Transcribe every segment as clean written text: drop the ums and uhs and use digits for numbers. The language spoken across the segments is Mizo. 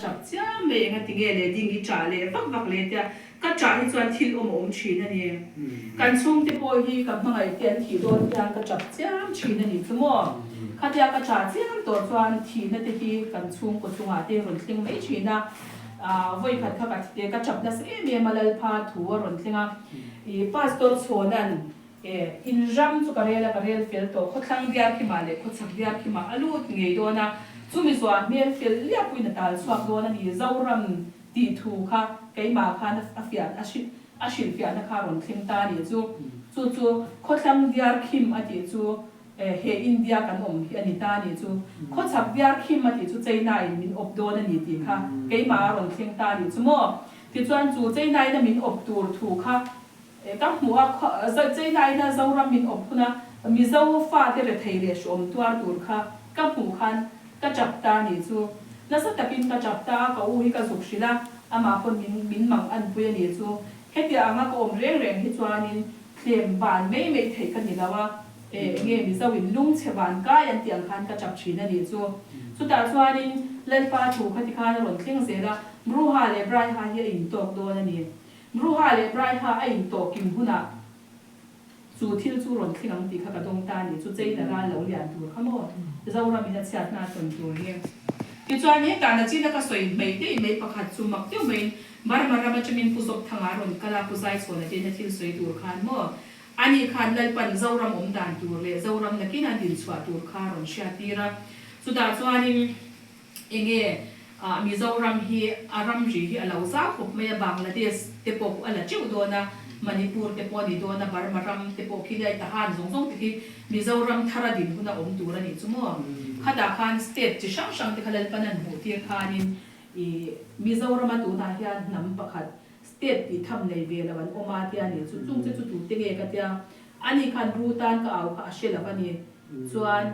ṭap chiam mai engati nge le ding i ṭah leh vak vak le tia ka ṭah hi chuan thil awm a awm ṭhin a ni. Kan chhungte pawh hi ka hmangaih te an thih dawn hian ka ṭap chiam ṭhin a nih chu maw. Khatia ka ṭah chiam tawh chuan thihna te hi kan chhungkaw chungah te rawn thleng mai ṭhin a. Vawikhat kha ka thi te ka ṭap nasa em em a Lalpha thu a rawn thleng a. I Pastor Chhawna'n E, in ram chu ka rel a, ka rel fel tawh. Khawthlang diar khimah leh khawchhak diar khimah a lut ngei dawn a, chumi zuah hmel fel liapuiin a tal chhuak dawn a ni. Zoram tih thu kha keimah khan a fiah a hrilh a hrilhfiahna kha a rawn thleng ta a nih chu. Chu chu khawthlang diar khim a tih chu e, he India kan awm hi a ni ta a nih chu. Khawchhak diar khim a tih chu China in min awp dawn a ni tih kha keimah a rawn thleng ta a nih chu maw. Tichuan chu China in a min awp tur thu kha Ka hmuh a, China-ina Zoram min awp hun a, Mizo fate rethei leh hrawm tuar tur kha ka hmuh khan ka tap ta a nih chu. Nasa takin ka tap ta a, ka u hi ka zuk hrilh a, amah pawn min min mang anpui a nih chu. Hetia anga ka awm reng reng hi chuanin thlem van mai mai theih ka ni lo a, e enge Mizo in lungchhe van kai an tih ang khan ka tap thin a nih chu. Chutah chuanin Lalpa thu kha tikhan a rawn thleng zel a, Bruha leh Braiha hi a intawk dawn a ni. Bruha leh Braiha a intawh kim hunah chu thil chu rawn thleng ang tih kha ka dawng ta a ni. Chu China ral lo lian tur kha maw Zoram in a chhiatna a tawn tur hi. Tichuan he tana china ka sawi hmei daih mai pakhat chu mak deuh maiin Burma ram atangin Pu Zawpthanga a rawn kal a, Pu Zaichhawna te in a thil sawi tur khan maw ani khan Lalpan Zoram awm dan tur leh Zoram nakin a din chhuah tur kha a rawn hriattir a. Chutah chuanin. Enge ah Mizoram hi a ramri hi a lo zau khawp mai a, Bangladesh te pawh khu a la teuh dawn a, Manipur te pawh a ni dawn a, Burma ram te pawh khi lai Tahan zawng zawng te khi Mizoram thar a din hun a awm tur a nih chu maw. Khatah khan state chi hrang hrang te kha Lalpan an hmuh tir khanin i Mizoram a tunah hian hnam pakhat state tih tham nei ve lo an awm a tia nih chu, chung che chu tute nge ka tia, ani khan ru tan ka au kha a hre lo a ni. Chuan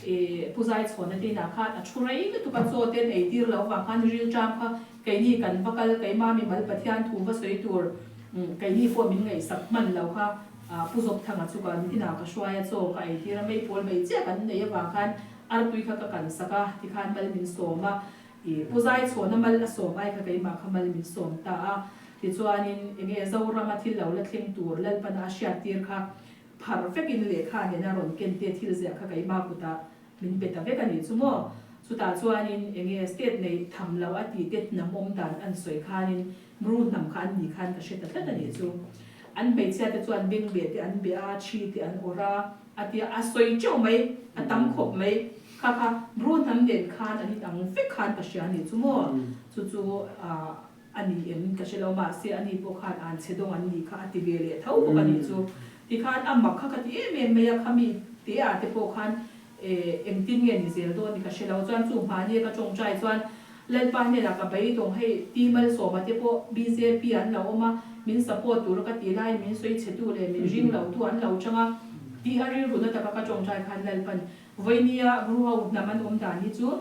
i Pu Zaichhawna te inah khan a thu rei lutuk a, chaw te an ei tir loh avang khan rilṭam kha keini kan va kal, keimah mimal Pathian thu va sawi tur keini pawh min ngaihsak hman lo kha Pu Zawpthanga chu kan inah ka hruai a, chaw ka ei tir a, meipawl mai chiah kan nei avang khan artui kha ka kansak a, tikhan mal min sawm a, i Pu Zaichhawna mal a sawm ai kha keimah kha mal min sawm ta a, tichuanin enge Zorama thil lo la thleng tur Lalpana a hriattir kha Phar vekin lehkha nena rawn ken te thil ziah kha keimah kutah min pe ta vek a nih chu maw? Chutah chuanin enge state nei tham lo a tih te hnam awm dan an sawi khanin Bru hnam kha an nih khan ka hre ta tlat a nih chu. An hmeichhia te chuan bengbeh te an beh a, thi te an awrh a, a tia a sawi teuh mai, a tam khawp mai. Kha kha Bru hnam nen khan an inang vek khan ka hria a nih chu maw? Chu chu ah. A ni em ka hre lo, mahse a ni pawh khan an chhe dawng an nih kha a ti ve leh tho bawk a nih chu. Tikhan a mak kha ka ti em em mai a, khami te ah te pawh khan engtin nge ni zel dawn ni ka hre lo. Chuan chu hmahni a ka tawngtai chuan Lalpa hnenah ka beidawng hei Ti Malsawma te pawh bjp an lo awm a, min support tur a ka tih laiin min sawi chhe tu leh min ring lo tu an lo chang a tih a rilru na taka ka tawngtai khan Lalpan vawinia Guru ho hnam an awm dan hi chu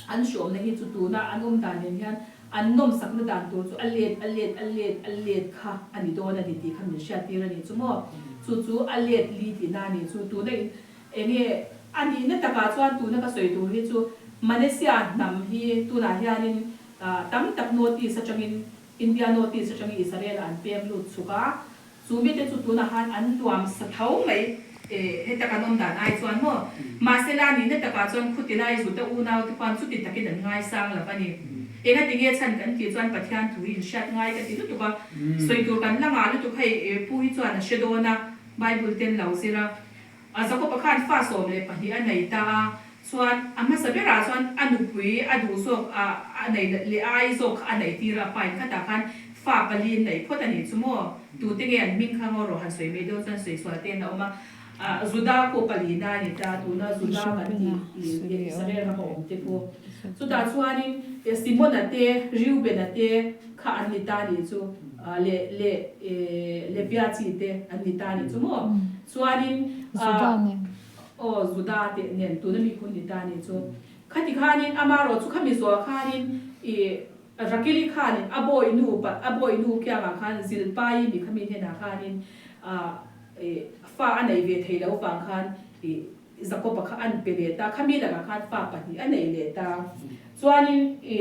An hrawmna hi chu tuna an awm dan nen hian an nawmsakna dan tur chu a let, a let, a let, a let kha a ni dawn a ni tih kha min hriattir a nih chu maw? Chu chu a let li tihna a nih chu. Tuna in eng nge a nihna takah chuan tuna ka sawi tur hi chu Malaysia hnam hi tunah hianin tam tak North East atangin India North East atangin Israel ah an pem lut chhuk a, Chu mite chu tunah khan an nuam sa tho mai e, heta kan awm dan ai chuan maw? Mahsela nihna takah chuan khuti lai Juda unaute khuan chuti takin an ngaisang lo a ni. Engati nge chhan kan tih chuan Pathian thu hi inhriat ngai ka ti lutuk a, sawi tur kan la ngah lutuk hei pu hi chuan a hre dawn a, Bible ten lo zir a. A Jakob-a khan fa 12 a nei ta a, chuan a hmasa berah chuan a nupui a duh zawk a a nei leh ai zawk kha a neih tir a, pa in khatah khan fa pali an neih phawt a nih chu maw? Tute nge an hming kha ngaw rawh han sawi mai dawn chuan sawi sual te an awm a, Juda pawh palina a ni ta, tuna Juda kan tih Israel rama awm te pawh. Chutah chuanin Simona te, Reubena te kha an ni ta a nih chu, leh leh Levia chi te an ni ta a nih chu maw? Chuanin aw Juda te nen tuna mi khun ni ta a nih chu. Khati khanin amarawh chu khami zuah khanin i Rakili khanin a bawihnu a bawihnu kiangah khan Zilpai mi khami hnenah khanin fa a nei ve thei lo vang khan i Jakob-a kha an pe leh ta. Khami lakah khan fa pahnih a nei leh ta. Chuanin i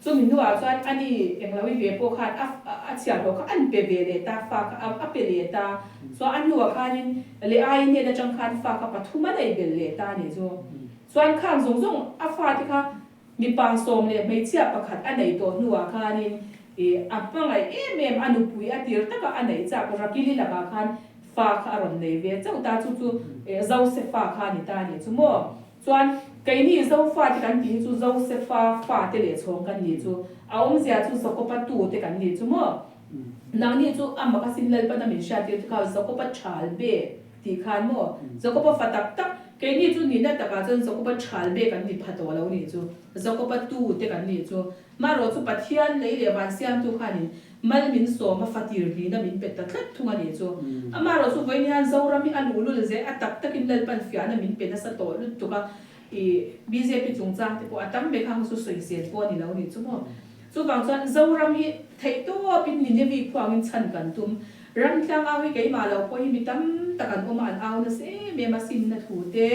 chumi. Chumi hnuah chuan ani englo-i ve pawh khan a a chhiahhlawh kha an pe ve leh ta, fa kha a a pe leh ta. Chuan a hnuah khanin Leai hnen atang khan fa kha pathum a nei belh leh ta a nih chu. Chuan khang zawng zawng a fate kha mipa sawm leh hmeichhia pakhat a nei tawh hnuah khanin ih a hmangaih em em a nupui a tir taka a neih chak Rakili lakah khan fa kha a rawn nei ve chauh ta chu chu Josefa kha a ni ta a nih chu maw. Chuan keini Zofate kan tih hi chu Josefa fate leh chhawng kan nih chu a awmzia chu Jakopa tute kan nih chu maw. Nangni chu a mak asin Lalpana min hriattir te kha Jakopa thal be tih khan maw Jakopa fa tak tak keini chu nihna takah chuan Jakopa thal be kan ni pha tawh lo nih chu Jakopa tu te kan nih chu marawh chu Pathian lei leh van siamtu khanin mal min sawm a fatir nihna min pe ta tlat thung a nih chu amarawh chu vawiin hian Zoram hi a luhlul zel a tak takin Lalpan fiahna min pe nasa tawh lutuk a i bjp chungchang te pawh a tam mai kha chu sawisel pawh a ni lo nih chu maw. Chuvang chuan Zoram hi theih tawpin Ninevi khuangin chhan kan tum. Ramtlang au hi keimah lo pawh hi mi tam tak an awm a, an au nasa em em a sinna thu te.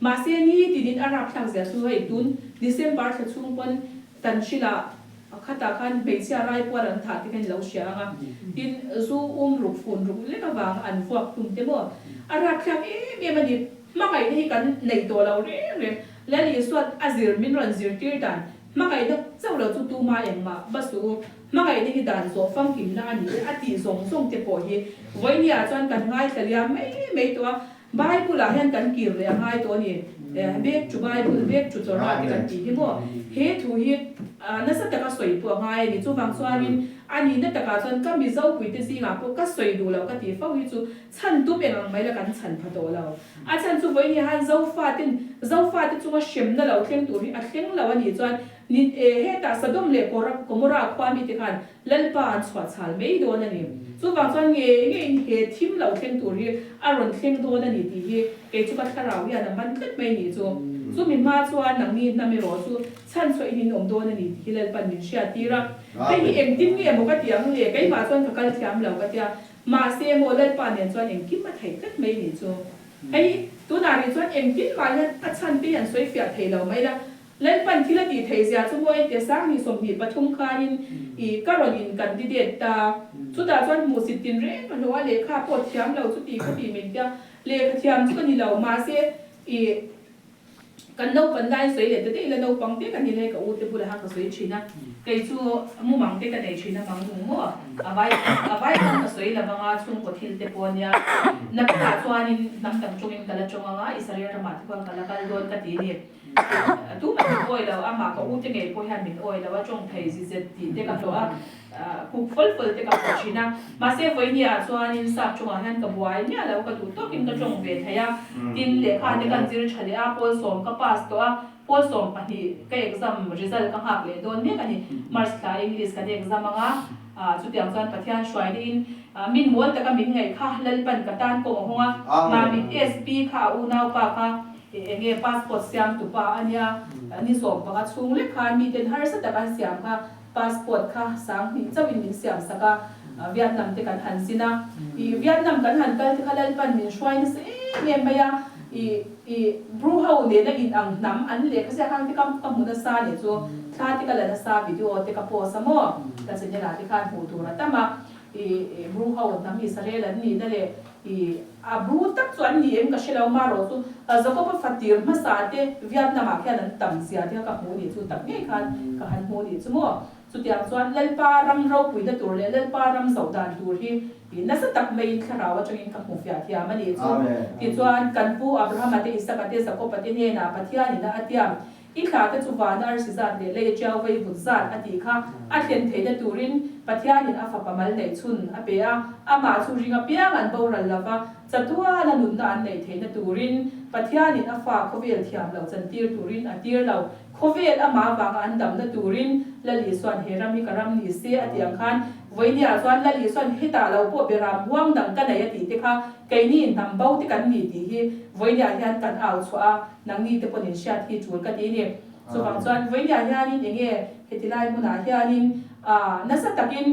Mahse nitinin a rapthlak zia chu hei tun December thla chhung pawn tan hrilah khatah khan hmeichhia raipuar an thah te khan i lo hria ang a. Tin zu um ruk fun ruk lek avanga an vuak hlum te maw a rapthlak em em a ni. Hmangaihna hi kan nei tawh lo reng reng. Lal Isua'n a zir min rawn zirtir dan Hmangaihna chauh lo chu tuma engmah va suh u, hmangaihna hi dan zawh famkimna a ni e a tih zawng zawng te pawh hi vawinia chuan kan ngaithla liam mai mai tawh a, Bible ah hian kan kir leh a ngai tawh a ni, Back to Bible, Back to Torah te kan tih hi maw, he thu hi nasa taka sawi pawh a ngai a ni, chuvang chuanin a nihna takah chuan ka Mizopuite zingah pawh ka sawi duh loh ka tih fo hi chu chhan tum eng ang mai la kan chhan pha tawh lo. A chhan chu vawiin hian Zofaten Zofate chunga hremna lo thleng tur hi a thleng lo a nih chuan ni e hetah Sodom leh Gomorrah khua mite khan Lalpa an chhuah chhal mai dawn a ni. Chuvang chuan ngei ngeiin he thim lo thleng tur hi a rawn thleng dawn a ni tih hi kei chu ka thlarau hian a man tlat mai nih chu. Chumi hma chuan nangni hnam erawh chu chhan chhuah in in awm dawn a ni tih hi Lalpan min hriattir a. Hei hi engtin nge maw ka ti ang le? Keimah chuan ka kal thiam lo ka tia. Mahse maw Lalpa nen chuan engkim a theih tlat mai nih chu. Hei tunah rih chuan engtin mah hian a chhan te hi an sawi fiah thei lo mai la. Lalpan thil a tih theih zia chu maw entia sang ni 23 khanin i ka rawn in candidate ta. Chutah chuan hmuhsit tin reng a hlawh a, lehkha pawh thiam lo chuti khati min tia lehkha thiam chu ka ni lo. Mahse i. Kan naupan lai sawi leh ta daih ila naupang te ka ni lai ka u te bulah khan ka sawi thin a, kei chu mumang te ka nei thin a mang nung maw a vai a vai khan ka sawi lo anga chhungkaw thil te pawh ania nakinah chuanin hnam dang tawngin ka la tawng anga Israel ramah te khuan ka la kal dawn ka ti ni tumah min awi lo amah ka u te ngei pawh hian min awi lo a tawng thei zi zet tih te ka hlawh a. Kuk fawlh fawlh te ka hmu thin a, mahse vawinia ah chuanin sap tawngah hian ka buai miah lo, ka duh tawkin ka tawng ve thei a, tin lehkha te kan zir tha leh a, pawl sawm ka pass tawh a, pawl 12 ka exam result ka nghak leh dawn mek a ni, March thla English kan exam ang a, chutiang chuan Pathian hruaina in min mawl taka min ngaih kha Lalpan ka tan kawng a hawng a, Mamit SP kha a unaupa kha enge passport siam tupa a nia, ni 15 chhung lek khan miten harsa taka an siam kha. Passport kha 2000 chauhin min siam sak a, Vietnam te kan han zin a, i Vietnam kan han kal te kha Lalpan min hruai nasa em em mai a, i i Bru ho nena in ang hnam an lehkha ziak ang te ka ka hmu nasa nih chu thla te ka la nasa video te ka post a maw ka channel ah te khan hmuh tur a tam a, i Bru ho hnam Israel an nihna leh i a Bru tak chu an ni em ka hre lo marawh chu Jacob-a fatir hmasa te Vietnam ah khian an tam zia te kha ka hmu nih chu tak ngei khan ka han hmu nih chu maw. Chutiang chuan Lalpa ram ropuina tur leh Lalpa ram zoh dan tur hi nasa tak maiin thlarau atangin ka hmu fiah thiam a nih chu. Tichuan kan pu Abrahama te Isaka te Jacob-a te hnenah Pathianin a a tiam I thla te chu vana arsi zat leh lei tiau vei vut zat a tih kha a thlen theihna turin Pathianin a fapa mal neih chhun a pe a, amah chu ring apiang an boral lova, chatuana nunna an neih theihna turin Pathianin a fa khawvel thiam loh chantir turin a tir lo. Khawvel amah vanga an damna turin Lal Isuan he ram hi ka ram ni se a tih ang khan Vawinia chuan Lal Isuan hetah lo pawh beram huang dang ka nei a tih te kha keini hnam bo te kan ni tih hi Vawinia hian kan au chhuah a, Nangni te pawhin hriat hi tul ka ti ni. Chuvang chuan vawinia hianin enge heti lai hmunah hianin nasa takin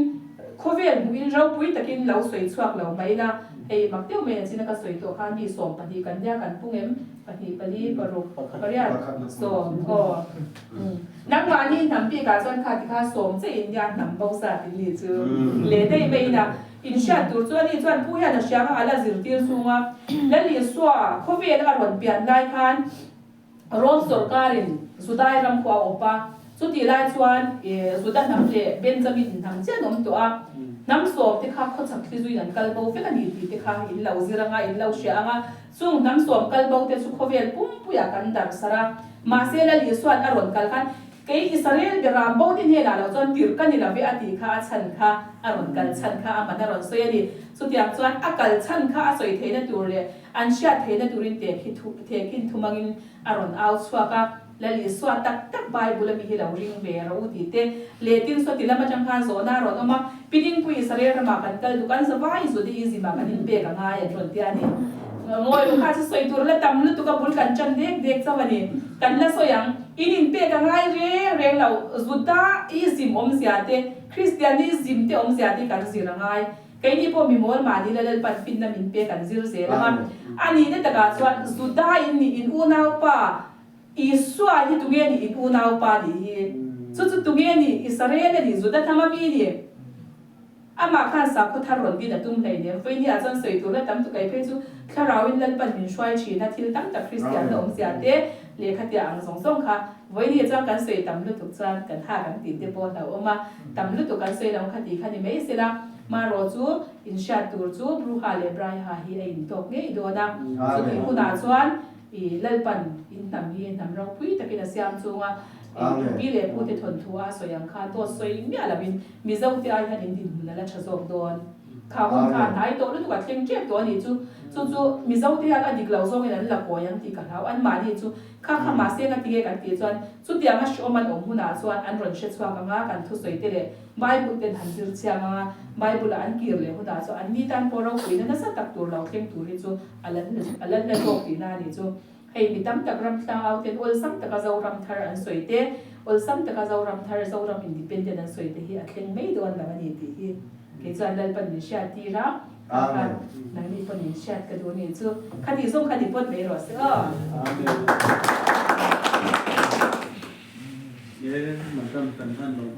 khawvel hmuhin ropui takin lo sawi chhuak lo mai ila. Hei mak deuh mai a chin a ka sawi tawh khan mi 12 kan nia kan pung em? Pahnih, pali, paruk, pariat, sawm, aw. Nangmahni hnam bikah chuan kha tikha sawm che in nia hnam bo zat in ni chu leh daih mai in a inhriat tur chu ani chuan pu hian a hria kha a la zirtir chung a. Lal Isua khawvel a rawn pian lai khan Rom sawrkarin Judai ram khu a awp a, chutih lai chuan Juda hnam leh Benjamin hnam chiah an awm tawh a, hnam sawm te kha khawchhak thli zuiin an kal bo vek a ni tih te kha in lo zir anga, in lo hria anga, chung hnam sawm kal bo te chu khawvel pumpuiah kan darh sarh a, mahse Lal Isua'n a rawn kal khan Kei Israel beram bo te hnenah lo chuan tirh ka ni lo ve a tih kha a chhan kha a rawn kal chhan kha a man a rawn sawi a ni. Chutiang chuan a kal chhan kha a sawi theihna tur leh an hriat theihna turin tehkhin thumangin a rawn au chhuak a, Lal Isua tak tak Bible ami hi lo ring ve rawh u tih te leh tin sawti lam atang khan zawhna a rawn awm a, Pi Dingpui Israel ramah kan kal duh kan zavai Judaism ah kan inpek a ngai an rawn ti a ni. Ngawi ru kha chu sawi tur la tam lutuk a bul kan tan dek dek chauh a ni. Kan la sawi ang, in inpek a ngai reng reng lo, Judaism awmzia te, Christianism te awmzia te hi kan zir a ngai. Keini pawh mi mawl mahni la Lalpan finna min pe kan zir zel ang a. A nihna takah chuan Juda in nih in unaupa Isua hi tunge nih in unaupa nih hi? Chu chu tunge nih Israel a nih Juda hnam a mi nih? Amah khan sakhaw thar rawn din a tum hleinem. Vawinia chuan sawi tur la tam tu kai phei chu Thlarauin Lalpan min hruai thin a, thil tam tak Kristianna awmzia te lehkha tia ang zawng zawng kha vawinia chuan kan sawi tam lutuk chuan kan ha kan tih te pawh hlauhawm a, tam lutuk kan sawi lo kha tih kha ni mai sela. Marawh chu inhriat tur chu Bruha leh Braiha hi a intawk ngei dawn a, chutih hunah chuan I Lalpan in hnam hi hnam ropui takin a siam chunga i pi leh pute thawnthu a sawi ang khan dawt sawi miah lovin Mizo te ai hian in dinhmun a la tha zawk dawn. Kha hun kha a hnai tawh lutuk a thleng tep tawh a nih chu. Chu chu Mizo te hian a dik lo zawngin an la kawi ang tih ka hlau. Anmahni chu kha kha mahse ngatinge kan tih chuan chutianga hreawm an awm hunah chuan an rawn hre chhuak ang a, kan thusawi te leh Bible ten han zir chiang ang a, Bible ah an kir leh hunah chuan an ni tan pawh ropuina nasa tak tur lo thleng tur hi chu a la a la hla zawk tihna a nih chu. Hei mi tam tak ram tlang au ten awlsam taka Zoram thar an sawi te, awlsam taka Zoram thar, Zoram independent an sawi te hi a thleng mai dawn lo a ni tih hi kei chuan Lalpan min hriat tir a, kha khan nangni pawn min hriat ka duh a nih chu. Kha tih zawng kha ni pawt mai rawh se aw. Amen. Ye, madam kan hman lo.